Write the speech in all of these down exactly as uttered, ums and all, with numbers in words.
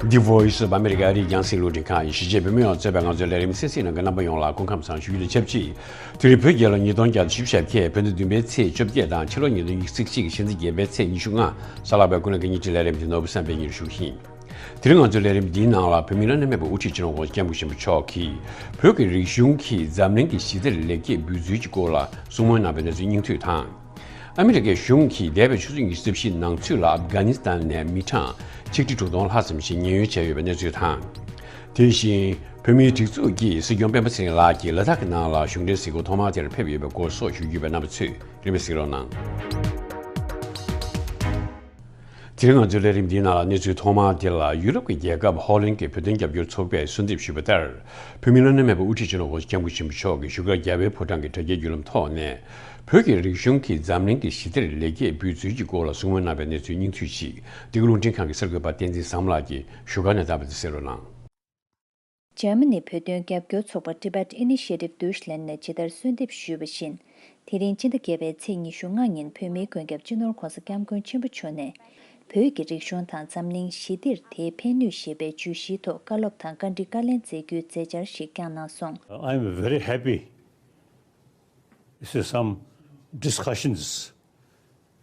The Voice of America ཨ་རིའི་རྒྱང་སྲིང་རླུང་འཕྲིན་ཁང་ཡིན། གཞིས་བྱེས་བོད་མི་ཡོངས་གཙོས་པའི་ང་ཚོའི་ལས་རིམ་གསན་གཟིགས་གནང་མཁན་རྣམ་པ་ཡོངས་ལ་སྐུ་ཁམས་བཟང་ཞུ་རྒྱུ་དང་ཆབས་ཅིག་དེ་རིང་བོད་རྒྱལ་ལོ་ཉིས་སྟོང་བརྒྱ་དང་བཞི་བཅུ་ཞེ་བརྒྱད། བོད་ཟླ་བདུན་པའི་ཚེས་བཅོ་བརྒྱད་དང་ཕྱི་ལོ་ཉིས་སྟོང་ཉི་ཤུ་རྩ་གཅིག་གི་ཕྱི་ཟླ་བརྒྱད་པའི་ཚེས་ཉི་ཤུ་ལྔ། གཟའ་ལྷག་པའི་སྐུ་ན་གི་ཉིན་བྲིས་ལས་རིམ་འདི་ནོར་བུ་བསམ་འཕེལ་གཉིས་ཞུ་གི་ཡིན། དེ་རིང་ང་ཚོའི་ལས་རིམ་འདིའི་ནང་ལ་བོད་མིའི་སློབ་གཉེར་སྨན་པ་དབུ་ཁྲིད་སྤྱི་ནོར་༸གོང་ས་༸སྐྱབས་མགོན་ཆེན་པོ་མཆོག་གིས་བོད་ཀྱི་རིག་གཞུང་གིས་འཛམ་གླིང་གི་ཞི་བདེར་ལེགས་སྐྱེས་འབུལ་ཚུལ་གྱི་སྐོར་ལ་གསུང་མོལ་གནང་བའི་གནས་ཚུལ་སྙིང་བསྡུས་དང་། ཨ་མི་རི་ཀའི་གཞུང་གིས་འདས་པའི་ཆུ་ཚོད་ཉི་ཤུ་རྩ་བཞིའི་ནང་ཚུད་ལ་ཨབ་གྷ་ནི་སི་ཐན་ནས་མི་གྲངས་ཆིག་ཁྲི་དྲུག་སྟོང་ལྷག་ཙམ་ཞིག་ཉེན་གཡོལ་བྱས་ཡོད་པའི་གནས་ཚུལ་དང་། དེ་བཞིན་བོད་མིའི་སྒྲིག་འཛུགས་ཀྱི་སྲིད་སྐྱོང་སྤེན་པ་ཚེ་རིང་ལགས་ཀྱིས་ལ་དྭགས་ཀྱི་ནང་ལ་གཞུང་འབྲེལ་གཟིགས་སྐོར་ཐོག་མར་དེར་ཕེབས་ཡོད་པའི་སྐོར་སོགས་ཞུ་རྒྱུ་ཡོད་པས་རྣམ་པ་ཚོས་རིམ་པས་གཟིགས་རོགས་གནང་། དེ་རིང་ང་ཚོའི་ལས་རིམ་འདིའི་ནང་ལ་གནས་ཚུལ་ཐོག་མ་དེ་ལ་ཡུ་རོབ་ཀྱི་རྒྱལ་ཁབ་ཧོ་ལན་གྱི་བོད་དོན་རྒྱབ་སྐྱོར་ཚོགས་པས་གསོལ་འདེབས་ཞུས་པ་ལྟར། བོད་མིའི་སློབ་གཉེར་སྨན་པ་དབུ་ཁྲིད་སྤྱི་ནོར་༸གོང་ས་༸སྐྱབས་མགོན་ཆེན་པོ་མཆོག་གིས་བཞུགས་སྒར་རྒྱལ་བའི་ཕོ་བྲང་གི་དྲ་རྒྱའི་བརྒྱུད་ལམ་ཐོག་ནས། བོད་ཀྱི་རིག་གཞུང་གིས་འཛམ་གླིང་གི་ཞི་བདེར་ལེགས་སྐྱེས་འབུལ་ཚུལ་གྱི་སྐོར་ལ་གསུང་མོལ་གནང་བའི་གནས་ཚུལ་སྙིང་བསྡུས་ཤིག་འདི་ག་རླུང་འཕྲིན་ཁང་གི་གསར་འགོད་པ་བསྟན་འཛིན་བཟང་མོ་ལགས་ཀྱིས་བཞུགས་སྒར་ནས་བཏང་བ་དེ་གསན་རོགས་གནང་། འཇར་མ་ནི་བོད་དོན་རྒྱབ་སྐྱོར་ཚོགས་པ་Tibet Initiative Deutschland ནས་ཇི་ལྟར་གསོལ་འདེབས་ཞུས་པ་བཞིན། དེ་རིང་སྤྱི་ཟླ་བརྒྱད་པའི་ཚེས་ཉི་ཤུ་ལྔ་ཉིན་བོད་མིའི་མགོན་སྐྱབས་སྤྱི་ནོར་༸གོང་ས་༸སྐྱབས་མགོན་ཆེན་པོ་མཆོག་ནས། བོད་ཀྱི་རིག་གཞུང་དང་འཛམ་གླིང་ཞི་བདེར་དེའི་ཕན་ནུས་ཞེས་པའི་བརྗོད་གཞིའི་ཐོག་བཀའ་སློབ་དང་བཀའ་འདྲི་བཀའ་ལན་སྩལ་རྒྱུའི་མཛད་འཆར་ཞིག་བསྐྱངས་གནང་སོང་། I am very happy to see some discussions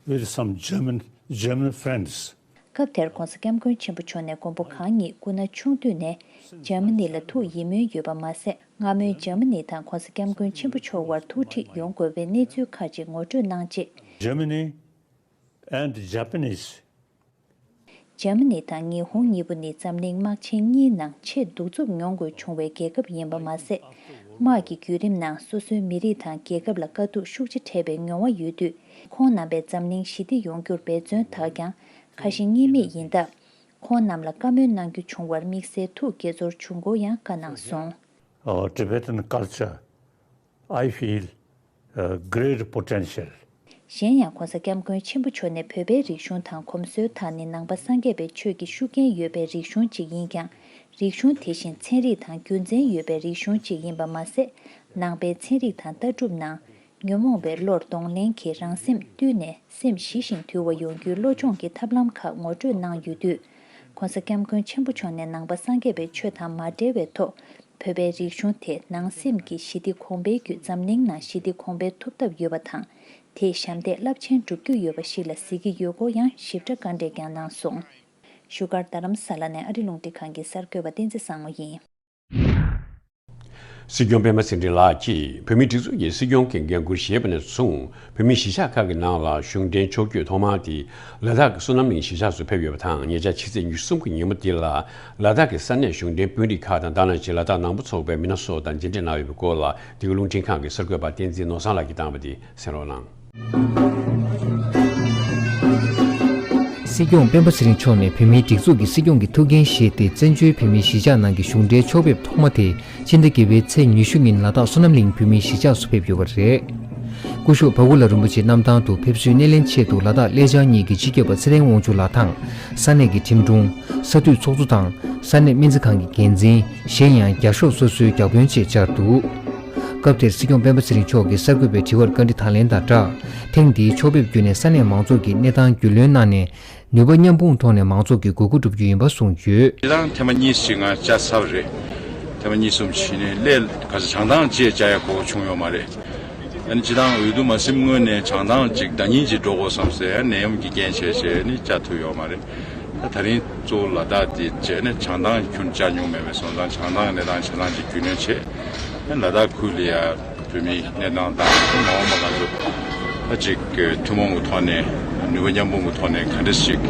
with some German, German friends. སྐབས་དེར་༸གོང་ས་༸སྐྱབས་མགོན་ཆེན་པོ་མཆོག་ནས་མགོན་པོ་གང་ཉིད་སྐུ་ན་ཆུང་དུས་ནས་འཇར་མ་ནི་ལ་ཐུགས་ཡིད་སྨོན་ཡོད་པ་མ་ཟད། སྔ་མོའི་འཇར་མ་ནི་དང་༸གོང་ས་༸སྐྱབས་མགོན་ཆེན་པོ་མཆོག་དབར་ཐུག་འཕྲད་ཡོང་དགོས་པའི་གནས་ཚུལ་ཁག་ཅིག་ངོ་སྤྲོད་གནང་རྗེས། Germany and Japanese འཇར་མ་ནི་དང་ཉི་ཧོང་གཉིས་པོ་ནི་འཛམ་གླིང་དམག་ཆེན་གཉིས་ནང་ཆེས་གདུག་རྩུབ་མྱོང་དགོས་བྱུང་བའི་རྒྱལ་ཁབ་ཡིན་པ་མ་ཟད། དམག་གི་བརྒྱུད་རིམ་ནང་སོ་སོའི་མི་རིགས་དང་རྒྱལ་ཁབ་ལ་དཀའ་སྡུག་ཤུགས་ཆེ་འཕྲད་པའི་མྱོང་བ་ཡོད་དུས། ཁོང་རྣམ་པས་འཛམ་གླིང་ཞི་བདེ་ཡོང་རྒྱུར་འབད་བརྩོན་དག་ཀྱང་ཁ་ཞེ་གཉིས་མེད་ཡིན་སྟབས། ཁོང་རྣམས་ལ་བཀའ་མོལ་གནང་རྒྱུ་བྱུང་བར་དམིགས་བསལ་ཐུགས་དགྱེས་ཚོར་བྱུང་སྐོར་ཡང་བཀའ་གནང་སོང་། Our Tibetan culture, I feel a great potential. གཞན་ཡང་༸གོང་ས་༸སྐྱབས་མགོན་ཆེན་པོ་མཆོག་ནས་བོད་པའི་རིག་གཞུང་དང་གོམས་སྲོལ་དག་ནི་ནང་པ་སངས་རྒྱས་པའི་ཆོས་ཀྱི་ཤུགས་རྐྱེན་ཡོད་པའི་རིག་གཞུང་ཅིག་ཡིན་ཀྱང་། རིག་གཞུང་དེ་བཞིན་ཚན་རིག་དང་རྒྱུ་མཚན་ཡོད་པའི་རིག་གཞུང་ཅིག་ཡིན་པ་མ་ཟད། ནང་པའི་ཚན་རིག་དང་ལྟ་གྲུབ་ནང་། ཉོན་མོངས་པའི་བློར་གདོང་ལེན་གྱིས་རང་སེམས་བཏུལ་ནས་སེམས་ཞི་ཞིང་དུལ་བ་ཡོང་རྒྱུའི་བློ་སྦྱོང་གི་ཐབས་ལམ་ཁག་ངོ་སྤྲོད་གནང་ཡོད་དུས། ༸གོང་ས་༸སྐྱབས་མགོན་ཆེན་པོ་མཆོག་ནས་ནང་པ་སངས་རྒྱས་པའི་ཆོས་དང་མ་འབྲེལ་བའི་ཐོག་བོད་པའི་རིག་གཞུང་དེ་ནང་སེམས་ཀྱི་ཞི་བདེ་གོང་འཕེལ་བརྒྱུད་འཛམ་གླིང་ནང་ཞི་བདེ་གོང་འཕེལ་ཐུབ་ཐབས་ཡོད་པ་དང་། དེས་ཞབས་འདེགས་རླབས་ཆེན་སྒྲུབ་རྒྱུ་ཡོད་པ་ཞིག་ལ་གཟིགས་ཀྱི་ཡོད་སྐོར་ཡང་ཞིབ་ཕྲ་བཀའ་འགྲེལ་ཀྱང་གནང་སོང་། བཞུགས་སྒར་རྡ་རམ་ས་ལ་ནས་ཨ་རི་རླུང་འཕྲིན་ཁང་གི་གསར་འགོད་པ་བསྟན་འཛིན་བཟང་མོ་ཡིན། སྲིད་སྐྱོང་སྤེན་པ་ཚེ་རིང་ལགས་ཀྱིས་བོད་མིའི་སྒྲིག་འཛུགས་ཀྱི་སྲིད་སྐྱོང་གི་འགན་འཁུར་བཞེས་པ་ནས་བཟུང་། བོད་མིའི་གཞིས་ཆགས་ཁག་གི་ནང་ལ་གཞུང་འབྲེལ་ཕྱོགས་བསྐྱོད་ཐོག་མ་དེ་ལ་དྭགས་ཀྱི་བསོད་ནམས་གླིང་གཞིས་ཆགས་སུ་ཕེབས་ཡོད་པ་དང་། ཉེ་ཆར་ཕྱི་ཚེས་ཉི་ཤུ་གསུམ་གྱི་ཉིན་མོ་དེ་ལ་ལ་དྭགས་ཀྱི་ས་གནས་གཞུང་འབྲེལ་དཔོན་རིགས་ཁག་དང་། དེ་ནང་བཞིན་ལ་དྭགས་ནང་པ་ཚོགས་པའི་མི་སྣ་སོགས་དང་མཇལ་འཕྲད་གནང་ཡོད་པའི་སྐོར་ལ། འདི་ག་རླུང་འཕྲིན་ཁང་གི་གསར་འགོད་པ་བསྟན་འཛིན་ནོར་བཟང་ལགས་ཀྱིས་བཏང་བ་དེ་གསན་རོགས་གནང་། སྲིད་སྐྱོང་སྤེན་པ་ཚེ་རིང་མཆོག་ནས་བོད་མིའི་སྒྲིག་འཛུགས་ཀྱི་སྲིད་སྐྱོང་གི་ཐུགས་འགན་བཞེས་ཏེ། བཙན་བྱོལ་བོད་མིའི་གཞིས་ཆགས་ནང་གི་གཞུང་འབྲེལ་ཕྱོགས་ཕེབས་ཐོག་མ་དེ་སྤྱི་ཟླ་བརྒྱད་པའི་ཚེས་ཉི་ཤུ་ཉིན་ལ་དྭགས་བསོད་ནམས་གླིང་བོད་མིའི་གཞིས་ཆགས་སུ་ཕེབས་ཡོད་པ་རེད། སྐུ་ཞབས་བྷ་གུ་ལ་རིན་པོ་ཆེའི་གནམ་ཐང་དུ་ཕེབས་བསུའི་སྣེ་ལེན་ཆེད་དུ་ལ་དྭགས་ཀླད་བྱང་གཉིས་ཀྱི་སྤྱི་ཁྱབ་པ་ཚེ་བརྟན་དབང་ཕྱུག་ལགས་དང་། ས་གནས་ཀྱི་ཁྲིམས་དྲུང་། ས་འཐུས་ཚོགས་གཙོ་དང་། ས་གནས་སྨན་རྩིས་ཁང་གི་འགན་འཛིན། གཞན་ཡང་རྒྱ་ཤོག་སོ་སོའི་བརྒྱ་དཔོན་བཅས་བཅར་འདུག་སྐབས་དེར་སྲིད་སྐྱོང་སྤེན་པ་ཚེ་རིང་མཆོག་གིས་གསར་འགོད་པའི་དྲི་བར་བཀའ་འདྲི་དང་ལེན་དང་སྦྲགས། ཐེངས་འདིའི་ཕྱོགས་ཕེབས་བརྒྱུད་ནས་ས་གནས་མང་ཚོགས་ཀྱི་གནས་སྟངས་རྒྱུས་ལོན་གནང་ནས། ནུས་པ་མཉམ་སྤུངས་ཐོག་ནས་མང་ཚོགས་ཀྱི་དགོས་མཁོ་བསྒྲུབ་རྒྱུ་ཡིན་པ་གསུངས་ཡོད། ཁྱེད་རང་ཐེངས་མ་གཉིས་ཤིག་ང་བཅར་ཚར་བ་རེད། ཐེངས་མ་གཉིས་གསུམ་ཕྱིན་ནས་སླད་ག་ཚོད་བྱང་ཐང་ཅིག་བཅར་ཡ་གོ་བྱུང་ཡོད་མ་རེད། ཨ་ནི་སྤྱིར་བཏང་འོས་བསྡུ་མ་ཟིན་སྔོན་ནས་བྱང་ཐང་ཅིག་ཟླ་ཉིན་ཅིག་འགྲོ་དགོས་བསམ་སའི་ནད་ཡམས་ཀྱི་རྐྱེན་བྱས་བྱས་ནི་བཅར་ཐུབ་ཡོད་མ་རེད། ད་ད་རིང་གཙོ་བོ་ལ་དྭགས་དེ་བྱས་ནས་བྱང་ཐང་ཁྱོན་བཅར་མྱོང་མེད་པས་སོང་ཙང་། བྱང་ཐང་གི་གནས་སྟངས་ཆ་ཚང་ཅིག་རྒྱུས་ལོན་བྱས། ཨ་ནི་ལ་དྭགས་ཁུལ་ལ་ཡ་བོད་མིའི་གནས་སྟངས་དང་མ་འོངས་པ་ང་ཚོ་ད་ཅིག་ཐུན་མོང་གི་ཐོག་ནས་ནུས་པ་མཉམ་སྤུངས་ཀྱི་ཐོག་ནས་ག་འདྲ་ཞིག་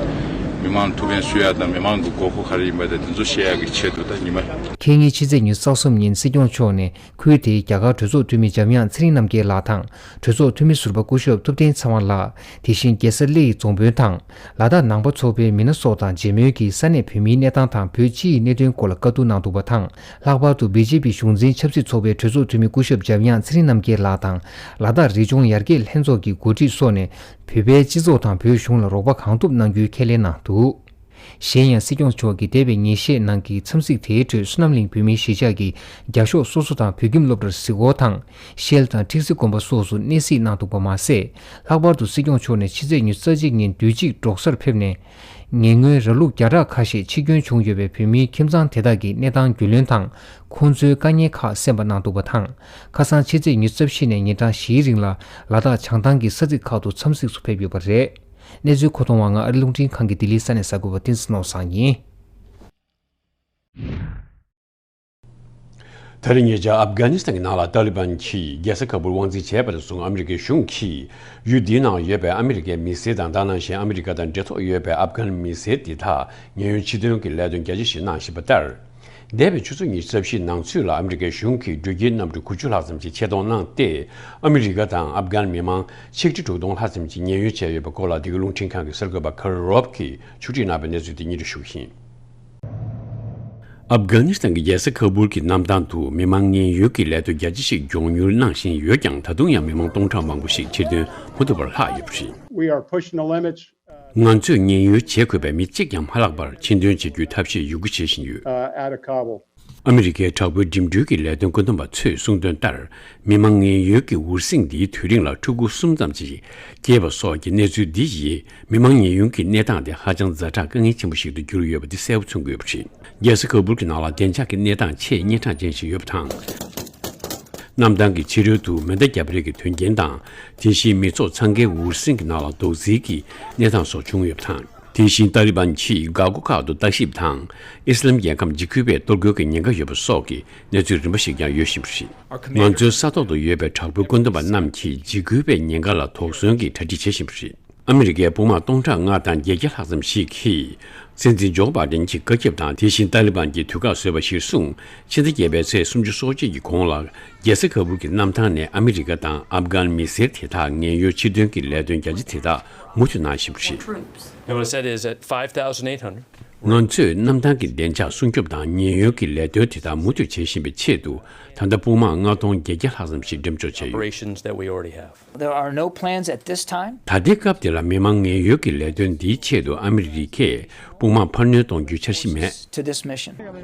མི་མང་ལ་ཐུགས་ཕན་གསོས་ཡ་དང་། མི་མང་གི་དགོས་མཁོ་ག་རེ་ཡིན་པ་དང་། དེ་ཚོ་ཤེས་ཡ་གི་ཆེད་དུ་ད་ཉི་མ། ཁེ་ཉིན་ཕྱི་ཚེས་ཉི་ཤུ་རྩ་གསུམ་ཉིན་སྲིད་སྐྱོང་མཆོག་ནས་ཁུལ་དེའི་རྒྱ་གར་གྲོས་ཚོགས་འཐུས་མི་འཇམ་དབྱངས་ཚེ་རིང་རྣམ་རྒྱལ་ལགས་དང་། གྲོས་ཚོགས་འཐུས་མི་ཟུར་པ་སྐུ་ཞབས་ཐུབ་བསྟན་ཚེ་དབང་ལགས། དེ་བཞིན་རྒྱལ་ས་གླེ་ཡི་རྫོང་དཔོན་དང་། ལ་དྭགས་ནང་པ་ཚོགས་པའི་མི་སྣ་སོགས་དང་མཇལ་མོལ་གྱིས་ས་གནས་བོད་མིའི་གནས་སྟངས་དང་བོད་སྤྱི་ཡི་གནད་དོན་སྐོར་ལ་བཀའ་བསྡུར་གནང་འདུག་པ་དང་། ལྷག་པར་དུ་བི་ཇེ་པི་གཞུང་འཛིན་ཆབ་སྲིད་ཚོགས་པའི་གྲོས་ཚོགས་འཐུས་མི་སྐུ་ཞབས་འཇམ་དབྱངས་ཚེ་རིང་རྣམ་རྒྱལ་ལགས་དང་། ལ་དྭགས་རི་ལྗོངས་ཡར་རྒྱས་ལྷན་ཚོགས་ཀྱི་འགོ་ཁྲིད་སོགས་ནས་བོད་པའི་སྤྱི་ཚོགས་དང་བོད་གཞུང་ལ་རོགས་པ་གང་ཐུབ་གནང་རྒྱུའི་ཁས་ལེན་གནང་འདུག་གཞན་ཡང་སྲིད་སྐྱོང་མཆོག་གིས་འདས་པའི་ཉིན་ཤས་ནང་གི་འཚམས་གཟིགས་དེའི་ཁྲོད་བསོད་ནམས་གླིང་བོད་མིའི་གཞིས་ཆགས་ཀྱི་རྒྱ་ཤོག་སོ་སོ་དང་བོད་ཁྱིམ་སློབ་གྲྭར་གཟིགས་སྐོར་དང་། ཤེལ་དང་ཁྲིག་སེ་དགོན་པ་སོགས་སུ་གནས་གཟིགས་གནང་འདུག་པ་མ་ཟད། ལྷག་པར་དུ་སྲིད་སྐྱོང་མཆོག་ནས་ཕྱི་ཚེས་ཉི་ཤུ་རྩ་གཅིག་ཉིན་དུས་ཅི་འབྲོག་སར་ཕེབས་ནས། ཉེ་སྔོན་ར་ལུག་བརྒྱ་ཕྲག་ཁ་ཤས་འཆི་སྐྱོན་བྱུང་ཡོད་པའི་བོད་མིའི་ཁྱིམ་ཚང་དེ་དག་གི་གནས་སྟངས་རྒྱུས་ལོན་དང་། ཁོང་ཚོའི་དཀའ་ངལ་ཁག་གསན་པ་གནང་འདུག་པ་དང་། ཁ་སང་ཕྱི་ཚེས་ཉི་ཤུ་རྩ་བཞི་ནས་ཉིན་གྲངས་བཞིའི་རིང་ལ་ལ་དྭགས་བྱང་ཐང་གི་ས་ཚིགས་ཁག་ཏུ་འཚམས་གཟིགས་སུ་ཕེབས་ཡོད་པ་རེད། གནས་ཚུལ་མཁོ་གཏོང་བ་ང་ཨ་རི་རླུང་འཕྲིན་ཁང་གི་ལྡི་ལིའི་ས་གནས་གསར་འགོད་པ་བསྟན་འཛིན་ནོར་བཟང་ཡིན། ད་རེས་ཉེ་ཆར་ཨབ་གྷ་ནི་སི་ཐན་གྱི་ནང་ལ་ཏཱ་ལི་བན་གྱིས་རྒྱལ་ས་ཁ་བུར་དབང་འཛིན་བྱས་པ་ནས་བཟུང་ཨ་མི་རི་ཀའི་གཞུང་གིས་ཡུལ་འདིའི་ནང་ཡོད་པའི་ཨ་མི་རི་ཀའི་མི་སེར་དང་། ད་ནང་བཞིན་ཨ་མི་རི་ཀ་དང་འབྲེལ་ཐོགས་ཡོད་པའི་ཨབ་གྷན་མི་སེར་འདི་དག་ཉེན་གཡོལ་ཕྱིར་འདོན་གྱི་ལས་དོན་རྒྱ་ཆེ་ཞིག་གནང་བཞིན་པ་ལྟར། འདས་པའི་ཆུ་ཚོད་ཉི་ཤུ་རྩ་བཞིའི་ནང་ཚུད་ལ་ཨ་མི་རི་ཀའི་གཞུང་གིས་འགྲུལ་སྐྱེལ་གནམ་གྲུ་དགུ་བཅུ་ལྷག་ཙམ་ཞིག་ཆེད་གཏོང་གནང་སྟེ། ཨ་མི་རི་ཀ་དང་ཨབ་གྷན་མི་མང་ཆིག་ཁྲི་དྲུག་སྟོང་ལྷག་ཙམ་ཞིག་ཉེན་གཡོལ་བྱས་ཡོད་པའི་སྐོར་ལ་འདི་ག་རླུང་འཕྲིན་ཁང་གི་གསར་འགོད་པ་ཁ་རོབ་ཀྱིས་ཕྱོགས་སྒྲིག་གནང་བའི་གནས་ཚུལ་དེ་སྙན་སྒྲོན་ཞུ་གི་ཡིན། ཨབ་གྷ་ནི་སི་ཐན་གྱི་རྒྱལ་ས་ཁ་བུར་གྱི་གནམ་ཐང་དུ་མི་མང་ཉེན་གཡོལ་གྱི་ལས་དོན་རྒྱ་ཆེ་ཞིག་མགྱོགས་མྱུར་གནང་བཞིན་ཡོད་ཀྱང་། ད་དུང་ཡང་མི་མང་སྟོང་ཕྲག་མང་པོ་ཞིག་ཕྱིར་ཐོན་མ་ཐུབ་པར་ལྷག་ཡོད་པ་རེད། We are pushing the limits. ང་ཚོས་ཉེན་གཡོལ་བྱེད་དགོས་པའི་མི་གཅིག་ཀྱང་མ་ལྷག་པར་ཕྱིར་འདོན་བྱེད་རྒྱུའི་ཐབས་ཤེས་ཡོད་རྒུ་བྱེད་བཞིན་ཡོད། Uh, out of Kabul. ཨ་མི་རི་ཀའི་དྲག་པོའི་འགྲིམ་འགྲུལ་གྱི་ལས་དོན་བཀོད་འདོམས་པ་ཚོས་གསུངས་དོན་ལྟར། མི་མང་ཉེན་གཡོལ་གྱི་འུར་ཟིང་འདིའི་དུས་རིང་ལ་ཕྲུ་གུ་གསུམ་ཙམ་ཞིག་སྐྱེས་པ་སོགས་ཀྱི་གནས་ཚུལ་འདི་ཡིས་མི་མང་ཉེན་གཡོལ་གྱི་གནས་སྟངས་དེ་ཧ་ཅང་ཛ་དྲག་དཀའ་ངལ་ཆེན་པོ་ཞིག་ཏུ་གྱུར་ཡོད་པ་འདི་གསལ་པོ་མཚོན་གྱི་ཡོད་པ་རེད། རྒྱལ་ས་ཁ་བུར་གྱི་ནང་ལ་བདེ་འཇགས་ཀྱི་གནས་སྟངས་ཆེས་སྙན་གྲགས་ཅན་ཞིག་ཡོད་པ་དང་། གནམ་ཐང་གི་ཕྱི་རོལ་དུ་མེ་མདའ་བརྒྱབ་རེས་ཀྱི་དོན་རྐྱེན་དང་། དེ་བཞིན་མི་ཚོགས་འཚང་ཁའི་འུར་ཟིང་གི་ནང་ལ་རྡོག་རྫིས་ཀྱི་གནས་སྟངས་སོགས་བྱུང་ཡོད་པ་དང་། དེ་བཞིན་ཏཱ་ལི་བན་གྱིས་འགག་སྒོ་ཁག་ཏུ་ལྟ་ཞིབ་དང་། ཨི་སི་ལམ་རྒྱལ་ཁམས་འཇིགས་སྐུལ་བས་གཏོར་རྒོལ་གྱི་ཉེན་ཁ་ཡོད་པ་སོགས་ཀྱི་གནས་ཚུལ་རིམ་པ་ཞིག་ཀྱང་ཡོད་བཞིན་པ་རེད། ང་ཚོའི་ས་ཐོག་ཏུ་ཡོད་པའི་དྲག་པོའི་བཀོད་འདོམས་པ་རྣམས་ཀྱིས་འཇིགས་སྐུལ་བའི་ཉེན་ཁ་ལ་དོགས་ཟོན་གྱིས་གྲ་སྒྲིག་བྱེད་བཞིན་པ་རེད། ཨ་མི་རི་ཀའི་དཔུང་དམག་སྟོང་ཕྲག་ལྔ་དང་བརྒྱད་བརྒྱ་ལྷག་ཙམ་ཞིག་གིས། སྲིད་འཛིན་ཇོ་བྷ་ཌེན་གྱི་བཀའ་ཁྱབ་དང་། དེ་བཞིན་ཏཱ་ལི་བན་གྱིས་དུས་བཀག་བཟོས་པ་གཞིར་བཟུང་། ཕྱི་ཟླ་བརྒྱད་པའི་ཚེས་སུམ་ཅུ་སོ་གཅིག་གི་གོང་ལ། རྒྱལ་ས་ཁ་བུར་གྱི་གནམ་ཐང་ནས་ཨ་མི་རི་ཀ་དང་ཨབ་གྷན་མི་སེར་དེ་དག་ཉེན་གཡོལ་ཕྱིར་འདོན་གྱི་ལས་དོན་རྒྱ་ཆེ་དེ་དག་མུ་མཐུད་གནང་བཞིན་པ་རེད། And what I said is that five thousand eight hundred. ང་ཚོས་གནམ་ཐང་གི་བདེ་འཇགས་སྲུང་སྐྱོབ་དང་ཉེན་གཡོལ་གྱི་ལས་དོན་དེ་དག་མུ་མཐུད་བྱེད་བཞིན་པའི་ཆེད་དུ། ད་ལྟ་དཔུང་དམག་ལྔ་སྟོང་བརྒྱད་བརྒྱ་ལྷག་ཙམ་ཞིག་འགྲེམས་འཇོག་བྱས་ཡོད། Operations that we already have. There are no plans at this time. ད་ལྟའི་སྐབས་འདི་ལ་མི་མང་ཉེན་གཡོལ་གྱི་ལས་དོན་འདིའི་ཆེད་དུ་ཨ་མི་རི་ཀས་དཔུང་དམག་འཕར་སྣོན་གཏོང་རྒྱུའི་འཆར་གཞི་མེད། To this mission.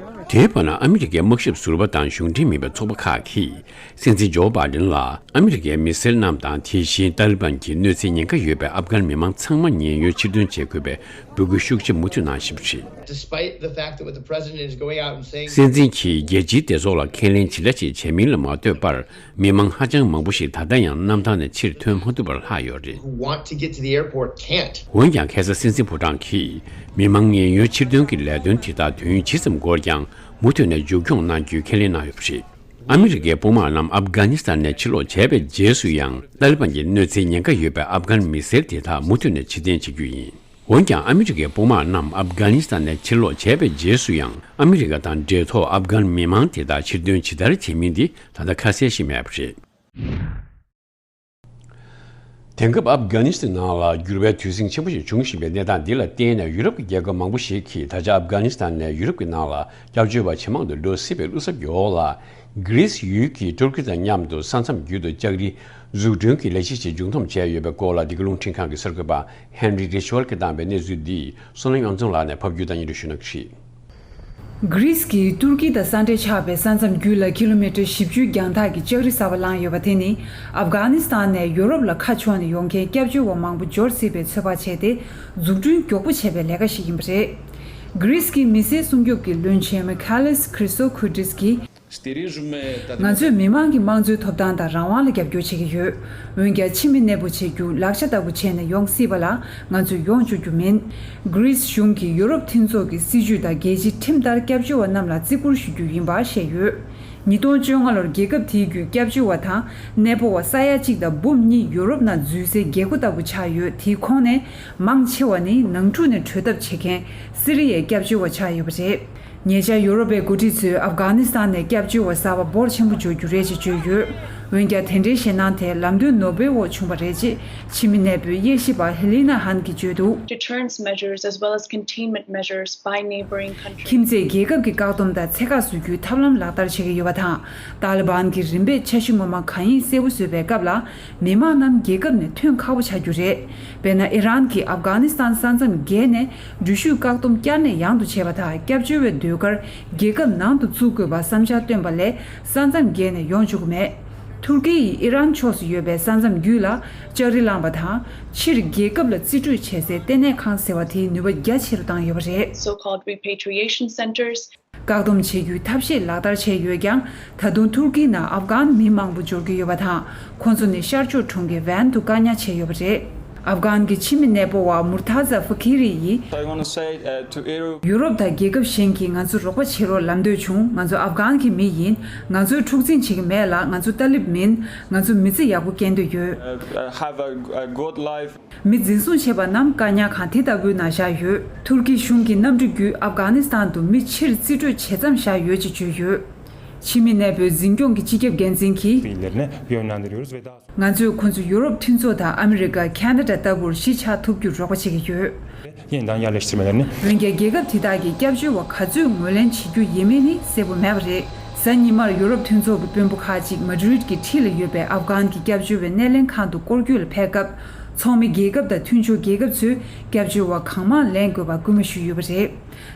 དེའི་བར་ན་ཨ་མི་རི་ཀའི་དམག་ཞབས་ཟུར་པ་དང་གཞུང་འབྲེལ་མིན་པའི་ཚོགས་པ་ཁག་གིས་སྲིད་འཛིན་ཇོ་བྷ་ཌེན་ལ་ཨ་མི་རི་ཀའི་མི་སེར་རྣམས་དང་། དེ་བཞིན་ཏཱ་ལི་བན་གྱི་གནོད་འཚེའི་ཉེན་ཁ་ཡོད་པའི་ཨབ་གྷན་མི་མང་ཚང་མ་ཉེན་གཡོལ་ཕྱིར་འདོན་བྱེད་དགོས་པའི་འབོད་སྐུལ་ཤུགས་ཆེ་མུ་མཐུད་གནང་བཞིན་པ་རེད། Despite the fact that what the president is going out and saying. སྲིད་འཛིན་གྱིས་རྒྱལ་སྤྱིའི་སྡེ་ཚོགས་ལ་ཁས་ལེན་ཇི་འདྲ་ཞིག་བྱས་མིན་ལ་མ་ལྟོས་པར། མི་མང་ཧ་ཅང་མང་པོ་ཞིག་ད་ལྟ་ཡང་གནམ་ཐང་ནས་ཕྱིར་ཐོན་མ་ཐུབ་པར་ལྷག་ཡོད་རེད། Who want to get to the airport can't. འོན་ཀྱང་ཁ་སང་སྲིད་འཛིན་ཕོ་བྲང་གིས་མི་མང་ཉེན་གཡོལ་ཕྱིར་འདོན་གྱི་ལས་དོན་དེ་དག་དུས་ཡུན་ཇི་ཙམ་འགོར་ཀྱང་མུ་མཐུད་ནས་མཇུག་སྐྱོང་གནང་རྒྱུའི་ཁས་ལེན་གནང་ཡོད་པ་རེད། ཨ་མི་རི་ཀའི་དཔུང་དམག་རྣམས་ཨབ་གྷ་ནི་སི་ཐན་ནས་ཕྱིར་ལོག་བྱས་པའི་རྗེས་སུ་ཡང་ཏཱ་ལི་བན་གྱི་གནོད་འཚེའི་ཉེན་ཁ་ཡོད་པའི་ཨབ་གྷན་མི་སེར་དེ་དག་མུ་མཐུད་ནས་ཕྱིར་འཐེན་བྱེད་རྒྱུ་ཡིན། འོན་ཀྱང་ཨ་མི་རི་ཀའི་དཔུང་དམག་རྣམས་ཨབ་གྷ་ནི་སི་ཐན་ནས་ཕྱིར་ལོག་བྱས་པའི་རྗེས་སུ་ཡང་ཨ་མི་རི་ཀ་དང་འབྲེལ་ཐོགས་ཨབ་གྷན་མི་མང་དེ་དག་ཕྱིར་འདོན་ཇི་ལྟར་བྱེད་མིན་འདི་ད་ལྟ་ཁ་གསལ་ཞིག་མེད་པ་རེད། དེང་སྐབས་ཨབ་གྷ་ནི་སི་ཐན་ནང་ལ་འགྱུར་བའི་དུས་ཟིང་ཆེན་པོ་ཞིག་འབྱུང་བཞིན་པའི་གནས་སྟངས་འདི་ལ་བརྟེན་ནས། ཡུ་རོབ་ཀྱི་རྒྱལ་ཁབ་མང་པོ་ཞིག་གིས་ད་ཆ་ཨབ་གྷ་ནི་སི་ཐན་ནས་ཡུ་རོབ་ཀྱི་ནང་ལ་སྐྱབས་བཅོལ་བ་ཇེ་མང་དུ་འགྲོ་སྲིད་པའི་བློ་འཚབ་ཀྱི་འོག་ལ། གྷི་རིས་ཡུལ་གྱིས་ཏུར་ཀི་དང་མཉམ་དུ་ས་མཚམས་བརྒྱུད་དུ་ལྕགས་རི་འཛུགས་སྐྲུན་གྱི་ལས་གཞི་ཞིག་མཇུག་བསྡོམས་བྱས་ཡོད་པའི་སྐོར་ལ། འདི་ག་རླུང་འཕྲིན་ཁང་གི་གསར་འགོད་པ་ཧན་རི་རི་ཤི་ཝལ་གྱིས་བཏང་བའི་གནས་ཚུལ་འདི་བསོད་ནམས་དབྱངས་འཛོམས་ལགས་ནས་ཕབ་སྒྱུར་དང་སྙན་སྒྲོན་ཞུ་གནང་གི་རེད། གྷི་རིས་ཀྱིས་ཏུར་ཀི་དང་ས་འབྲེལ་ཆགས་པའི་ས་མཚམས་བརྒྱུད་ལ་ཀི་ལོ་མི་ཊར་བཞི་བཅུའི་རྒྱང་ཐག་གི་ལྕགས་རི་གསར་པ་བསླངས་ཡོད་པ་དེ་ནི། ཨབ་གྷ་ནི་སི་ཐན་ནས་ཡོ་རོབ་ལ་ཁ་ཕྱོགས་ནས་ཡོང་མཁན་སྐྱབས་བཅོལ་བ་མང་པོ་འབྱོར་སྲིད་པའི་ཚོད་དཔག་བྱས་ཏེ། འཛུགས་སྐྲུན་མགྱོགས་པོ་བྱས་པའི་ལས་ཀ་ཞིག་ཡིན་པ་རེད། གྷི་རིས་ཀྱི་མི་སེར་སྲུང་སྐྱོབ་ཀྱི་བློན་ཆེན་མི་ཁ་ལིས་ཁྲི་སོ་ཁུ་ཏིས་ཀྱིས། ང་ཚོས་མི་མང་གི་དམངས་གཙོའི་ཐོབ་ཐང་དང་རང་དབང་ལ་རྒྱབ་སྐྱོར་བྱེད་ཀྱི་ཡོད། འོན་ཀྱང་ཕྱི་མི་གནས་སྤོ་བྱེད་རྒྱུ་ལག་ཆ་ལྟ་བུ་བྱས་ནས་ཡོང་སྲིད་པ་ལ་ང་ཚོས་ཡོང་བཅུག་རྒྱུ་མིན། གྷི་རིས་གཞུང་གིས་ཡོ་རོབ་མཐུན་ཚོགས་ཀྱི་སྲིད་ཇུས་དང་རྒྱལ་སྤྱིའི་ཁྲིམས་ལྟར་སྐྱབས་བཅོལ་བ་རྣམས་ལ་བརྩི་བཀུར་ཞུ་རྒྱུ་ཡིན་པ་བཤད་ཡོད། ཉིས་སྟོང་བཅོ་ལྔ་ལོར་རྒྱལ་ཁབ་དེའི་བརྒྱུད་སྐྱབས་བཅོལ་བ་དང་གནས་སྤོ་བ་ས་ཡ་གཅིག་དང་འབུམ་གཉིས་ཡོ་རོབ་ནང་འཛུལ་སའི་རྒྱལ་སྒོ་ལྟ་བུ་ཆགས་ཡོད། དེའི་ཁོངས་ནས་མང་ཆེ་བ་ནི་ནང་འཁྲུག་ནས་བྲོས་ཐབས་བྱེད་མཁན་སི་རི་ཡའི་སྐྱབས་བཅོལ་བ་ཆགས་ཡོད་པ་རེད། ཉེ་ཆར་ཡོ་རོབ་པའི་འགོ་ཁྲིད་ཚོས་ཨབ་གྷ་ནི་སི་ཐན་ནས་སྐྱབས་བཅོལ་བ་གསར་པ་འབོར་ཆེན་པོ་འབྱོར་རྒྱུ་རེད་ཅེས་བརྗོད་ཡོད། འོན་ཀྱང་། དེ་འདྲའི་ཞེད་སྣང་དེ་ལམ་སྟོན་ནོར་བུའི་འོག་བྱུང་བ་རེད་ཅེས་ཕྱི་མི་གནས་སྤོས་དབྱེ་ཞིབ་པ་ཧེ་ལི་ན་ཧན་གྱིས་བརྗོད་འདུག། Deterrence measures as well as containment measures by neighboring countries. ཁྱིམ་མཚེས་རྒྱལ་ཁབ་ཀྱི་བཀག་སྡོམ་དང་ཚད་བཀག་བཟོ་རྒྱུའི་ཐབས་ལམ་ལག་བསྟར་བྱེད་ཀྱི་ཡོད་པ་དང་། ཏཱ་ལི་བན་གྱིས་རིམ་པས་འཆར་གཞི་ངོ་མ་གང་ཡིན་གསལ་པོ་བཟོས་པའི་སྐབས་ལ། མི་མང་རྣམས་རྒྱལ་ཁབ་ནས་ཐོན་ཁག་པོ་ཆགས་རྒྱུ་རེད། དཔེར་ན། ཨི་རན་གྱིས་ཨབ་གྷ་ནི་སི་ཐན་ས་མཚམས་བརྒལ་ནས་འགྲུལ་བཞུད་བཀག་སྡོམ་བསྐྱར་ནས་ཡང་དུ་བྱས་པ་དང་། སྐྱབས་བཅོལ་བའི་ཟློས་གར་རྒྱལ་ཁབ་ནང་དུ་བཙུགས་དགོས་པ་བསམ་འཆར་བཏོན་པ་ལས། ས་མཚམས་བརྒལ་ནས་ཡོང་ཆོག་གི་མེད། ཐུར་ཀི་ཡིས་ཨི་རན་ཕྱོགས་སུ་ཡོད་པའི་ས་མཚམས་བརྒྱུད་ལ་ལྕགས་རི་བསླངས་པ་དང་། ཕྱིར་རྒྱལ་ཁབ་ལ་རྩིས་སྤྲོད་བྱེད་སའི་ལྟེ་གནས་ཁང་ཟེར་བ་དེའི་ནུས་པ་རྒྱ་ཆེ་རུ་བཏང་ཡོད་པ་རེད། So-called repatriation centers. བཀག་སྡོམ་བྱེད་རྒྱུའི་ཐབས་ཤེས་ལག་བསྟར་བྱས་ཡོད་ཀྱང་། ད་དུང་ཐུར་ཀི་ནང་ཨབ་གྷན་མི་མང་པོ་འབྱོར་གྱི་ཡོད་པ་དང་། ཁོང་ཚོ་ནི་ཤར་ཕྱོགས་གྲོང་ཁྱེར་ཝན་དུ་བཀག་ཉར་བྱས་ཡོད་པ་རེད། ཨབ་གྷན་གྱི་ཕྱི་མི་གནས་སྤོ་བ་མུར་ཐ་ཛ་ཧྥུ་ཁི་རི་ཡིས། So I want to say, uh, to Europe. ཡུ་རོབ་དང་རྒྱལ་ཁབ་གཞན་གྱིས་ང་ཚོར་རོགས་པ་བྱེད་རོགས་ལབ་འདོད་བྱུང་། ང་ཚོ་ཨབ་གྷན་གྱི་མི་ཡིན། ང་ཚོས་འཁྲུག་འཛིང་བྱེད་ཀྱི་མེད་ལ། ང་ཚོ་ཏཱ་ལིབ་མིན། ང་ཚོ་མི་ཚེ་ཡག་པོ་སྐྱེལ་འདོད་ཡོད། Uh, uh, have a, a good life. མི་འཛིན་བཟུང་བྱས་པ་རྣམས་བཀག་ཉར་ཁང་དེ་ལྟ་བུའི་ནང་བཞག་ཡོད། ཐུར་ཀི་གཞུང་གི་གནམ་གྲུ་བརྒྱུད་ཨབ་གྷ་ནི་སི་ཐན་དུ་མི་ཕྱིར་རྩིས་སྤྲོད་བྱེད་མཚམས་བཞག་ཡོད་ཅེས་བརྗོད་ཡོད། ཕྱི་མི་གནས་སྤོའི་འཛིན་སྐྱོང་གི་སྤྱི་ཁྱབ་འགན་འཛིན་གྱིས། ང་ཚོས་ཁོང་ཚོ་ཡུ་རོབ་མཐུན་ཚོགས་དང་ཨ་མི་རི་ཀ། ཁ་ན་ཌ་ལྟ་བུར་གཞིས་ཆགས་ཐུབ་རྒྱུར་རོགས་པ་བྱེད་ཀྱི་ཡོད། འོན་ཀྱང་། རྒྱལ་ཁབ་དེ་དག་གིས་སྐྱབས་བཅོལ་བ་ག་ཚོད་ངོས་ལེན་བྱེད་རྒྱུ་ཡིན་མིན་ནི་གསལ་པོ་མེད་པ་རེད། གཟའ་ཉི་མར་ཡུ་རོབ་མཐུན་ཚོགས་ཀྱི་དཔོན་པོ་ཁག་ཅིག་མ་ཌྲིད་ཀྱི་འཁྲིས་ལ་ཡོད་པའི་ཨབ་གྷན་གྱི་སྐྱབས་བཅོལ་བའི་སྣེ་ལེན་ཁང་དུ་སྐོར་སྐྱོད་ལ་ཕེབས་སྐབས། ཚོགས་མི་རྒྱལ་ཁབ་དང་མཐུན་ཕྱོགས་རྒྱལ་ཁབ་ཚོས་སྐྱབས་བཅོལ་བ་གང་མང་ལེན་དགོས་པ་སྐུལ་མ་ཞུས་ཡོད་པ་རེད།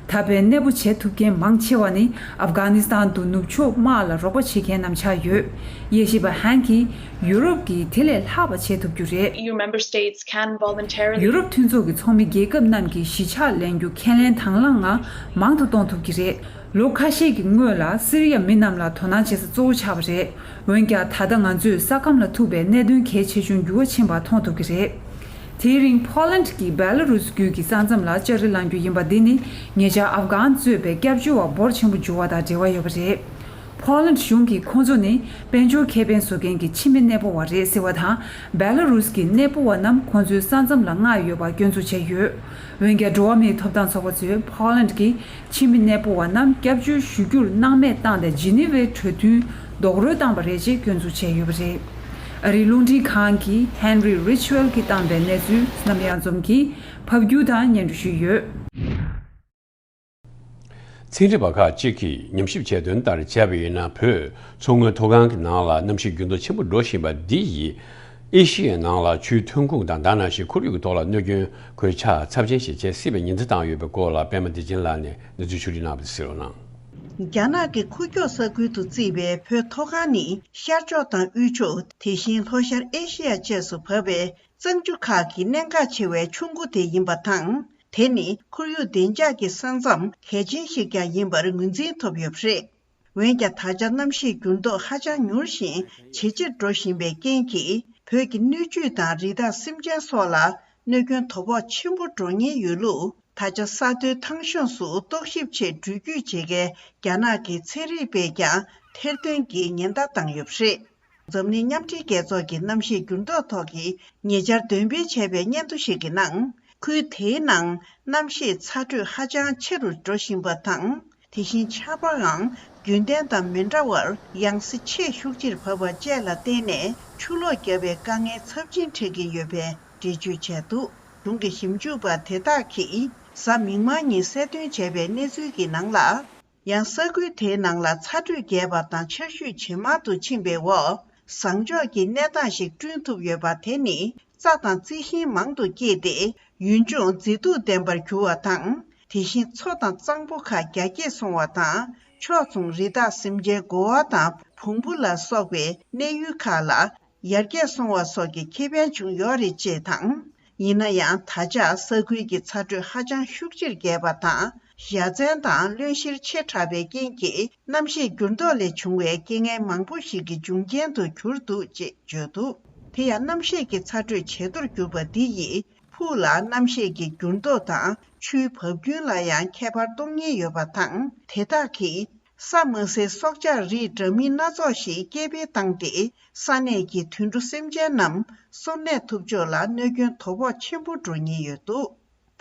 ད་ཕན་གནས་སྤོ་བྱེད་ཐུབ་མཁན་མང་ཆེ་བ་ནི་ཨབ་གྷ་ནི་སི་ཐན་དུ་ནུབ་ཕྱོགས་དམག་ལ་རོགས་པ་བྱེད་མཁན་རྣམས་ཆགས་ཡོད། དབྱེ་ཞིབ་པ་ཧན་གྱིས། ཡུ་རོབ་ཀྱིས་དེ་ལས་ལྷག་པ་བྱེད་ཐུབ་རྒྱུ་རེད། E U member states can voluntarily. ཡུ་རོབ་མཐུན་ཚོགས་ཀྱི་ཚོགས་མི་རྒྱལ་ཁབ་རྣམས་ཀྱིས་གཞིས་ཆགས་ལེན་རྒྱུ་ཁས་ལེན་དང་བླངས་ངང་མང་དུ་གཏོང་ཐུབ་ཀྱི་རེད། ལོ་ཁ་ཤས་ཀྱི་སྔོན་ལ་སི་རི་ཡ་མི་རྣམས་ལ་དོ་སྣང་བྱེད་ས་གཙོ་བོ་ཆགས་པ་རེད། འོན་ཀྱང་། ད་ལྟ་ང་ཚོས་ས་ཁམས་ལ་ཐུག་པའི་གནད་དོན་གལ་ཆེ་ཆུང་འགྱུར་བ་ཕྱིན་པ་མཐོང་ཐུབ་ཀྱི་རེད། དེའི་རིང་། ཕོ་ལན་གྱིས་བེ་ལ་རུས་བརྒྱུད་ཀྱི་ས་མཚམས་ལ་ལྕགས་རི་བསླང་རྒྱུ་ཡིན་པ་འདི་ནི། ཉེ་ཆར་ཨབ་གྷན་གཙོས་པའི་སྐྱབས་བཅོལ་བ་འབོར་ཆེན་པོ་འབྱོར་བ་དང་འབྲེལ་བ་ཡོད་པ་རེད། ཕོ་ལན་གཞུང་གིས་ཁོང་ཚོ་ནི་དཔལ་འབྱོར་ཁེ་ཕན་བཟོ་མཁན་གྱི་ཕྱི་མི་གནས་སྤོ་བ་རེད་ཟེར་བ་དང་། བེ་ལ་རུས་ཀྱི་གནས་སྤོ་བ་རྣམས་ཁོང་ཚོའི་ས་མཚམས་ལ་མངགས་ཡོད་པ་སྐྱོན་འཛུགས་བྱས་ཡོད། འོན་ཀྱང་། འགྲོ་བ་མིའི་ཐོབ་ཐང་ཚོགས་པ་ཚོས་ཕོ་ལན་གྱིས་ཕྱི་མི་གནས་སྤོ་བ་རྣམས་སྐྱབས་བཅོལ་ཞུ་རྒྱུར་སྣང་མེད་བཏང་སྟེ། ཇི་ནི་ཝའི་གྲོས་མཐུན་རྡོག་རོལ་བཏང་པ་རེད་ཅེས་སྐྱོན་འཛུགས་བྱས་ཡོད་པ་རེད། ཨ་རིའི་རླུང་འཕྲིན་ཁང་གིས་ཧན་རི་རི་ཆུ་ཝེལ་གྱིས་བཏང་པའི་གནས་ཚུལ་བསོད་ནམས་གཡང་འཛོམས་ཀྱིས་ཕབ་སྒྱུར་དང་སྙན་སྒྲོན་ཞུས་ཡོད། ཚན་རིག་པ་ཁག་ཅིག་གིས་ཉམས་ཞིབ་བྱས་དོན་ལྟར་བྱས་པ་ཡིན་ན། བོད་མཚོ་སྔོན་མཐོ་སྒང་གི་ནང་ལ་གནམ་གཤིས་འགྱུར་ལྡོག་ཆེན་པོ་འགྲོ་བཞིན་པ་འདི་ཡིས་ཨེ་ཤི་ཡའི་ནང་ལ་ཆུའི་ཐོན་ཁུངས་དང་། ད་ནང་བཞིན་ཁོར་ཡུག་གི་ཐོག་ལ་གནོད་སྐྱོན་གོད་ཆག་ཚབས་ཆེན་ཞིག་བྱེད་སྲིད་པའི་ཉེན་བརྡ་བཏང་ཡོད་པའི་སྐོར་ལ། པད་མ་བདེ་ཆེན་ལགས་ནས་གནས་ཚུལ་ཕྱོགས་སྒྲིག་གནང་བ་དེ་གསན་རོགས་གནང་། རྒྱ་ནག་གི་ཁུག་ཀྱོག་ས་ཁུལ་དུ་བརྩིས་པའི་བོད་མཐོ་སྒང་ནི། ཤར་ཕྱོགས་དང་དབུས་ཕྱོགས། དེ་བཞིན་ལྷོ་ཤར་ཨེ་ཤེ་ཡ་བཅས་སུ་བབས་པའི་གཙང་ཆུ་ཁག་གི་གནད་འགག་ཆེ་བའི་ཆུ་མགོ་དེ་ཡིན་པ་དང་། དེ་ནི་ཁོར་ཡུག་བདེ་འཇགས་ཀྱི་ས་མཚམས་གལ་ཆེན་ཞིག་ཀྱང་ཡིན་པར་ངོས་འཛིན་ཐུབ་ཡོད་པ་རེད། འོན་ཀྱང་། ད་ཆ་གནམ་གཤིས་འགྱུར་ལྡོག་ཧ་ཅང་མྱུར་ཞིང་ཇེ་ཆེར་འགྲོ་བཞིན་པའི་རྐྱེན་གྱིས། བོད་ཀྱི་སྣོད་བཅུད་དང་རི་དྭགས་སེམས་ཅན་སོགས་ལ་གནོད་སྐྱོན་དོ་ཕོག་ཆེན་པོ་འགྲོ་ཉེན་ཡོད་ལུགས། ད་ཆ་ས་མཐོའི་ཐང་གཤོངས་སུ་རྟོག་ཞིབ་ཆེད་འགྲུལ་སྐྱོད་བྱེད་མཁན་རྒྱ་ནག་གི་ཚན་རིག་པས་ཀྱང་ཐེར་འདོན་གྱིས་ཉེན་བརྡ་བཏང་ཡོད་པ་རེད། འཛམ་གླིང་མཉམ་འབྲེལ་རྒྱལ་ཚོགས་ཀྱི་གནམ་གཤིས་འགྱུར་ལྡོག་ཐོག་གི་ཉེ་ཆར་འདོན་སྤེལ་བྱས་པའི་སྙན་ཐོ་ཞིག་གི་ནང་། ཁུལ་དེའི་ནང་གནམ་གཤིས་ཚ་དྲོད་ཧ་ཅང་ཆེ་རུ་འགྲོ་བཞིན་པ་དང་། དེ་བཞིན་ཆར་པའང་རྒྱུན་ལྡན་དང་མི་འདྲ་བར་ཡང་སེ་ཆེས་ཤུགས་ཆེར་བབས་པ་བཅས་ལ་བརྟེན་ནས། ཆུ་ལོག་བརྒྱབ་པའི་དཀའ་ངལ་ཚབས་ཆེན་འཕྲད་ཀྱིན་ཡོད་པའི་འགྲེལ་བརྗོད་བྱས་འདུག། གཞུང་གི་ཞིབ་འཇུག་པ་དེ་དག་གིས་གཟའ་མིག་དམར་ཉིན་གསལ་སྟོན་བྱས་པའི་གནས་ཚུལ་གྱི་ནང་ལ། ཡང་ས་ཁུལ་དེའི་ནང་ལ་ཚ་དྲོད་རྒྱས་པ་དང་ཆར་ཞུན་ཇེ་མང་དུ་ཕྱིན་པའི་འོག། ཟངས་ལྕོག་གི་གནས་སྟངས་ཤིག་བསྐྲུན་ཐུབ་ཡོད་པ་དེ་ནི། རྩྭ་དང་རྩི་ཤིང་མང་དུ་སྐྱེས་ཏེ། ཡུལ་ལྗོངས་མཛེས་སྡུག་ལྡན་པར་གྱུར་བ་དང་། དེ་བཞིན་མཚོ་དང་གཙང་པོ་ཁག་རྒྱ་སྐྱེད་སོང་བ་དང་། ཕྱོགས་མཚུངས་རི་དྭགས་སེམས་ཅན་དགོ་བ་དང་བོང་བུ་ལ་སོགས་པའི་གནས་ཡུལ་ཁག་ལ་ཡར་རྒྱས་སོང་བ་སོགས་ཀྱི་ཁེ་ཕན་བྱུང་ཡོད་རེད་ཅེས་དང་། ཡིན་ན་ཡང་། ད་ཆ་ས་ཁུལ་གྱི་ཚ་དྲོད་ཧ་ཅང་ཤུགས་ཆེར་རྒྱས་པ་དང་། ཡ་མཚན་དང་གློན་གཤེར་ཆེ་དྲགས་པའི་རྐྱེན་གྱིས། གནམ་གཤིས་འགྱུར་ལྡོག་ལས་བྱུང་བའི་རྐྱེན་ངན་མང་པོ་ཞིག་གི་འབྱུང་རྐྱེན་དུ་གྱུར་འདུག་ཅེས་བརྗོད་འདུག། དེ་ཡང་། གནམ་གཤིས་ཀྱི་ཚ་དྲོད་ཇེ་མཐོར་གྱུར་པ་འདི་ཡིས། ཕུགས་ལ་གནམ་གཤིས་ཀྱི་འགྱུར་ལྡོག་དང་ཆུའི་བབ་རྒྱུན་ལ་ཡང་ཁྱད་པར་གཏོང་ཉེན་ཡོད་པ་དང་། དེ་དག་གིས་ས་དམའ་སའི་སྲོག་ཆགས་རིགས་འདྲ་མིན་སྣ་ཚོགས་ཤིག་སྐྱེ་འཕེལ་བཏང་སྟེ། ས་གནས་ཀྱི་དུད་འགྲོ་སེམས་ཅན་རྣམས་སོར་གནས་ཐུབ་ཕྱོགས་ལ་གནོད་སྐྱོན་དོ་ཕོག་ཆེན་པོ་འགྲོ་ཉེན་ཡོད་འདུག།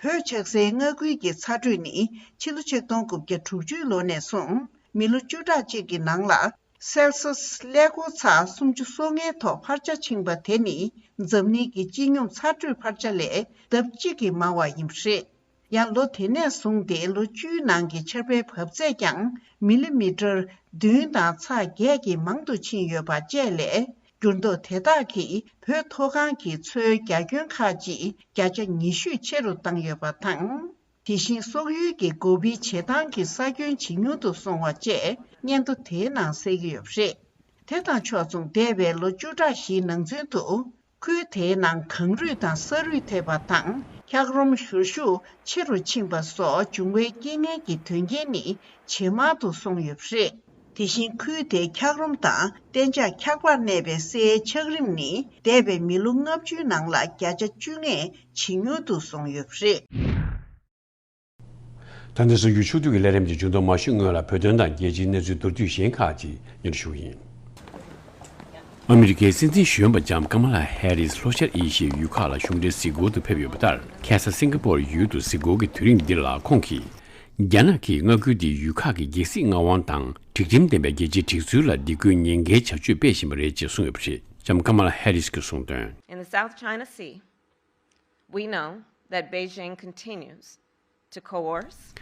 བོད་ཆགས་སའི་མངའ་ཁུལ་གྱི་ཚ་དྲོད་ནི་ཕྱི་ལོ་ཆིག་སྟོང་དགུ་བརྒྱ་དྲུག་ཅུ་ལོ་ནས་བཟུང་མི་ལོ་བཅུ་ཕྲག་གཅིག་གི་ནང་ལ། སེལ་སི་ཡས་ཀླད་ཀོར་ཚག་སུམ་ཅུ་སོ་ལྔའི་ཐོག་འཕར་ཆ་ཕྱིན་པ་དེ་ནི་འཛམ་གླིང་གི་སྤྱི་སྙོམས་ཚ་དྲོད་འཕར་ཆ་ལས་ལྡབ་གཅིག་གིས་མང་བ་ཡིན་པ་རེད། ཡང་ལོ་དེ་ནས་བཟུང་སྟེ་ལོ་བཅུའི་ནང་གི་ཆར་པའི་བབས་ཚད་ཀྱང་མི་ལི་མི་ཊར་བདུན་དང་ཚེག་བརྒྱད་ཀྱིས་མང་དུ་ཕྱིན་ཡོད་པ་བཅས་ལས། འགྱུར་ལྡོག་དེ་དག་གིས་བོད་མཐོ་སྒང་གི་མཚོའི་རྒྱ་ཁྱོན་ཁག་ཅིག་བརྒྱ་ཆ་ཉི་ཤུས་ཆེ་རུ་བཏང་ཡོད་པ་དང་། དེ་བཞིན་སོག་ཡུལ་གྱི་སྒོ་ཕྱེའི་བྱེ་ཐང་གི་ས་ཁྱོན་ཇེ་ཉུང་དུ་སོང་བ་བཅས་སྙན་ཐོ་དེའི་ནང་གསལ་གྱི་ཡོད་པ་རེད། དེ་དང་ཕྱོགས་མཚུངས། འདས་པའི་ལོ་བཅུ་ཕྲག་བཞིའི་ནང་ཚུན་དུ། ཁུལ་དེའི་ནང་གངས་རུད་དང་ས་རུད་ཐེབས་པ་དང་། འཁྱགས་རོམ་བཞུར་ཤུགས་ཆེ་རུ་ཕྱིན་པ་སོགས་འབྱུང་བའི་རྐྱེན་ངན་གྱི་དོན་རྐྱེན་ནི་ཇེ་མང་དུ་སོང་ཡོད་པ་རེད། དེ་བཞིན་ཁུལ་དེའི་འཁྱགས་རོམ་དང་གཏན་འཇགས་འཁྱགས་པར་གནས་པའི་སའི་འཁྱགས་རིམ་ནི་འདས་པའི་མི་ལོ་ལྔ་བཅུའི་ནང་ལ་བརྒྱ་ཆ་བཅོ་ལྔས་ཇེ་ཉུང་དུ་སོང་ཡོད་པ་རེད། ད་ལྟ་གསར་འགྱུར་ཕྱོགས་བསྡུས་ཀྱི་ལས་རིམ་གྱི་མཇུག་ཏུ་མ་ཤོད་སྔོན་ལ་བོད་དོན་དང་རྒྱལ་སྤྱིའི་གནས་ཚུལ་མདོར་བསྡུས་གཞན་ཁག་ཅིག་སྙན་ཞུ་ཡིན། ཨ་མི་རི་ཀའི་སྲིད་འཛིན་གཞོན་པ་ལྕམ་ཀ་མ་ལ་ཧེ་རིས་ལྷོ་ཤར་ཨེ་ཤི་ཡའི་ཡུལ་ཁག་ལ་གཞུང་འབྲེལ་གཟིགས་སྐོར་དུ་ཕེབས་ཡོད་པ་ལྟར། ཁ་སང་སིང་ག་པོར་ཡུལ་དུ་གཟིགས་སྐོར་གྱི་དུས་རིང་འདི་ལ་ཁོང་གིས། རྒྱ་ནག་གིས་མངའ་ཁུལ་འདིའི་ཡུལ་ཁག་གི་རྒྱལ་སྲིད་མངའ་དབང་དང་སྒྲིག་ཁྲིམས་ལྡན་པའི་རྒྱལ་སྤྱིའི་སྒྲིག་འཛུགས་ལ་སྡིགས་སྐུལ་ཉེན་འགེལ་བྱ་སྤྱོད་སྤེལ་བཞིན་པ་རེད་ཅེས་གསུངས་ཡོད་པ་རེད། ལྕམ་ཀ་མ་ལ་ཧེ་རིས་ཀྱིས་གསུངས་དོན། In the South China Sea, we know that Beijing continues to coerce.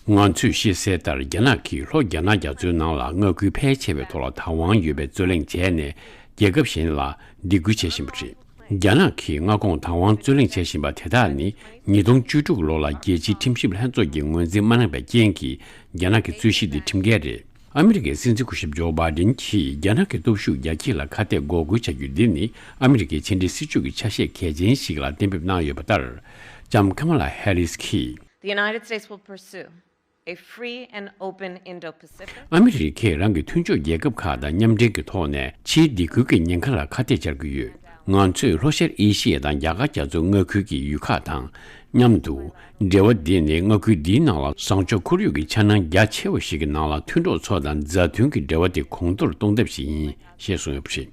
ང་ཚོས་ཤེས་གསལ་ལྟར། རྒྱ་ནག་གིས་ལྷོ་རྒྱ་ནག་རྒྱ་མཚོའི་ནང་ལ་མངའ་ཁུལ་ཕལ་ཆེ་བའི་ཐོག་ལ་བདག་དབང་ཡོད་པའི་རྩོད་གླེང་བྱས་ནས། རྒྱལ་ཁབ་གཞན་ལ་སྡིགས་སྐུལ་བྱེད་བཞིན་པ་རེད། རྒྱ་ནག་གིས་མངའ་ཁོངས་བདག་དབང་རྩོད་གླེང་བྱེད་བཞིན་པ་དེ་དག་ནི། ཉིས་སྟོང་བཅུ་དྲུག་ལོ་ལ་རྒྱལ་སྤྱིའི་ཁྲིམས་ཞིབ་ལྷན་ཚོགས་ཀྱིས་ངོས་འཛིན་མ་གནང་བའི་རྐྱེན་གྱིས། རྒྱ་ནག་གི་རྩོད་གཞི་འདི་ཁྲིམས་འགལ་རེད། ཨ་མི་རི་ཀའི་སྲིད་འཛིན་སྐུ་ཞབས་ཇོ་བྷའི་ཌེན་གྱིས་རྒྱ་ནག་གི་སྟོབས་ཤུགས་རྒྱ་སྐྱེད་ལ་ཁ་གཏད་འགོག་རྒོལ་བྱ་རྒྱུ་འདི་ནི། ཨ་མི་རི་ཀའི་ཕྱི་འབྲེལ་སྲིད་ཇུས་ཀྱི་ཆ་ཤས་གལ་ཆེན་ཞིག་ལ་གཏན་འབེབས་གནང་ཡོད་པ་ལྟར། ལྕམ་ཀ་མ་ལ་ཧེ་རིས་ཀྱིས། The United States will pursue a free and open Indo-Pacific. ཨ་མི་རི་ཀས་རང་གི་མཐུན་ཕྱོགས་རྒྱལ་ཁབ་ཁག་དང་མཉམ་འབྲེལ་གྱི་ཐོག་ནས། ཕྱིའི་སྡིགས་སྐུལ་གྱི་ཉེན་ཁ་ལ་ཁ་གཏད་བཅག་གི་ཡོད། ང་ཚོས་ལྷོ་ཤར་ཨེ་ཤི་ཡ་དང་རྒྱ་གར་རྒྱ་མཚོ་མངའ་ཁུལ་གྱི་ཡུལ་ཁག་དང་མཉམ་དུ། འབྲེལ་བ་འདི་ནི་མངའ་ཁུལ་འདིའི་ནང་ལ་བཟང་ཕྱོགས་ཁོར་ཡུག་གི་འཆར་སྣང་རྒྱ་ཆེ་བ་ཞིག་གི་ནང་ལ། མཐུན་གྲོགས་ཚོ་དང་མཛའ་མཐུན་གྱི་འབྲེལ་བ་དེ་གོང་མཐོར་གཏོང་ཐབས་ཤིག་ཡིན། ཞེས་གསུངས་ཡོད་པ་རེད།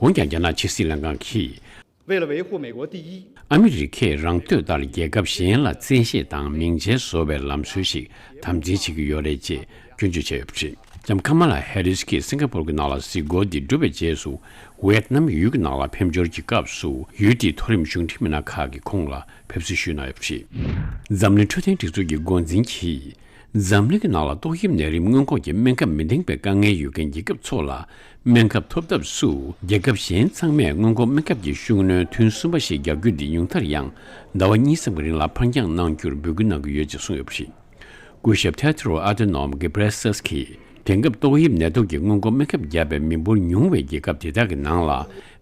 འོན་ཀྱང་། རྒྱ་ནག་ཕྱི་སྲིད་ལྷན་ཁང་གིས། 为了维护美国第一。 ཨ་མི་རི་ཀས་རང་འདོད་ལྟར་རྒྱལ་ཁབ་གཞན་ལ་བཙན་ཤེད་དང་མིང་ཆེན་བཟོ་བའི་ལམ་སྲོལ་ཞིག་དམ་འཛིན་བྱེད་ཀྱི་ཡོད་རེད་ཅེས་སྐྱོན་བརྗོད་བྱས་ཡོད་པ་རེད། ལྕམ་ཀ་མ་ལ་ཧེ་རིས་ཀྱིས་སིང་ག་པོར་གྱི་ནང་ལ་གཟིགས་སྐོར་འདི་གྲུབ་པའི་རྗེས་སུ། ཝེད་ནམ་ཡུལ་གྱི་ནང་ལ་ཕེབས་འབྱོར་གྱི་སྐབས་སུ། ཡུལ་དེའི་མཐོ་རིམ་གཞུང་འབྲེལ་མི་སྣ་ཁག་གིས་ཁོང་ལ་ཕེབས་བསུ་ཞུས་གནང་ཡོད་པ་རེད། འཛམ་གླིང་འཕྲོད་བསྟེན་སྒྲིག་འཛུགས་ཀྱི་འགོ་འཛིན་གྱིས། འཛམ་གླིང་གི་ནང་ལ་ཏོག་དབྱིབས་ནད་རིམས་སྔོན་འགོག་གི་སྨན་ཁབ་མི་འདེང་བའི་དཀའ་ངལ་ཡོད་མཁན་རྒྱལ་ཁབ་ཚོ་ལ་སྨན་ཁབ་ཐོབ་ཐབས་སུ། རྒྱལ་ཁབ་གཞན་ཚང་མས་སྔོན་འགོག་སྨན་ཁབ་ཀྱི་ཤུགས་སྣོན་ཐུན་གསུམ་པ་ཞིག་རྒྱག་རྒྱུ་འདི་ཉུང་མཐར་ཡང་ཟླ་བ་གཉིས་ཙམ་གྱི་རིང་ལ་ཕར་འགྱངས་གནང་རྒྱུར་འབོད་སྐུལ་གནང་གི་ཡོད་ཅེས་གསུངས་ཡོད་པ་རེད། སྐུ་ཞབས་ཐེ་ཏྲོ་ཨ་ཏོ་ནོམ་གྷི་བྷྲེ་སི་སི་གིས། དེང་སྐབས་ཏོག་དབྱིབས་ནད་དུག་གི་སྔོན་འགོག་སྨན་ཁབ་བརྒྱབ་པའི་མི་འབོར་ཉུང་བའི་རྒྱལ་ཁབ་དེ་དག་གི་ནང་ལ།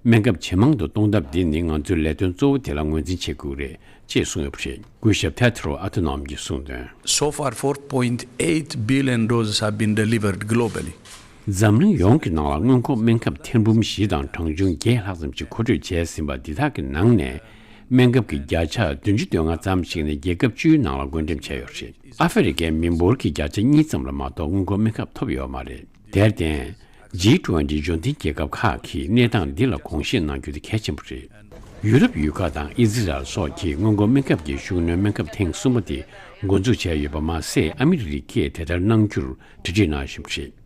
སྨན་ཁབ་ཇེ་མང་དུ་གཏོང་ཐབས་འདི་ནི་ང་ཚོའི་ལས་དོན་གཙོ་བོ་དེ་ལ་ངོས་འཛིན་བྱེད་དགོས་རེད། ཅེས་གསུངས་ཡོད་པ་རེད། སྐུ་ཞབས་ཐེ་ཏྲོ་ཨ་ཏོ་ནོམ་གྱིས་གསུངས་དོན། So far, four point eight billion doses have been delivered globally. འཛམ་གླིང་ཡོངས་ཀྱི་ནང་ལ་སྔོན་འགོག་སྨན་ཁབ་ཐེར་འབུམ་བཞི་དང་གྲངས་ཆུང་བརྒྱད་ལྷག་ཙམ་ཞིག་མཁོ་སྤྲོད་བྱས་ཟིན་པ་འདི་དག་གི་ནང་ནས། སྨན་ཁབ་ཀྱི་བརྒྱ་ཆ་བདུན་ཅུ་དོན་ལྔ་ཙམ་ཞིག་ནི་རྒྱལ་ཁབ་བཅུའི་ནང་ལ་བགོ་འགྲེམས་བྱས་ཡོད་པ་རེད། ཨ་ཧྥེ་རི་ཁའི་མི་འབོར་གྱི་བརྒྱ་ཆ་གཉིས་ཙམ་ལ་མ་གཏོགས་སྔོན་འགོག་སྨན་ཁབ་ཐོབ་ཡོད་མ་རེད། དེར་བརྟེན། ཇི་ཊུ་ཝེན་ཊི་འབྱོར་ལྡན་རྒྱལ་ཁབ་ཁག་གིས་གནས་སྟངས་འདི་ལ་དགོངས་བཞེས་གནང་རྒྱུ་དེ་གལ་ཆེན་པོ་རེད། ཡུ་རོབ་ཡུལ་ཁག་དང་ཨི་ཟི་རལ་སོགས་ཀྱིས་སྔོན་འགོག་སྨན་ཁབ་ཀྱི་ཤུགས་སྣོན་སྨན་ཁབ་ཐེངས་གསུམ་པ་དེ་འགོ་འཛུགས་བྱས་ཡོད་པ་མ་ཟད། ཨ་མི་རི་ཀས་དེ་ལྟར་གནང་རྒྱུར་གྲ་སྒྲིག་གནང་བཞིན་པ་རེད།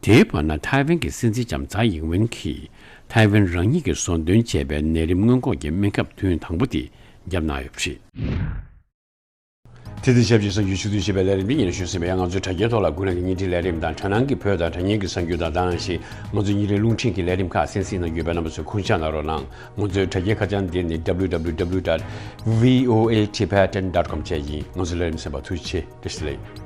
དེའི་བར་ན། ཐའེ་ཝན་གྱི་སྲིད་འཛིན་ལྕམ་ཚའེ་ཡིང་ཝེན་གྱིས་ཐའེ་ཝན་རང་ཉིད་ཀྱིས་བཟོ་འདོན་བྱས་པའི་ནད་རིམས་སྔོན་འགོག་གི་སྨན་ཁབ་ཐུན་དང་པོ་དེ་བརྒྱབ་གནང་ཡོད་པ་རེད། དེ་དང་ཆབས་ཅིག་གསར་འགྱུར་ཕྱོགས་བསྡུས་ཞེས་པའི་ལས་རིམ་འདི་སྙན་ཞུ་ཟིན་པ་ཡང་། ང་ཚོའི་དྲ་རྒྱའི་ཐོག་ལ་དགུན་ལ་གི་བརྙན་འཕྲིན་ལས་རིམ་དང་། དྲ་སྣང་གི་བོད་དང་དྲ་བརྙན་གྱི་གསར་འགྱུར་དང་། ད་ག་ནང་བཞིན་ང་ཚོའི་ཉིན་རེའི་རླུང་འཕྲིན་གྱི་ལས་རིམ་ཁག་གསན་གཟིགས་གནང་རྒྱུ་ཡོད་པས། རྣམ་པ་ཚོས་ཁུངས་བཅར་གནང་རོགས་གནང་། ང་ཚོའི་དྲ་རྒྱའི་ཁ་བྱང་འདི་ནི་www dot voatibetan dot com བཅས་ཡིན། ང་ཚོའི་ལས་རིམ་གསན་པར་ཐུགས་རྗེ་ཆེ། བཀྲ་ཤིས་བདེ་ལེགས།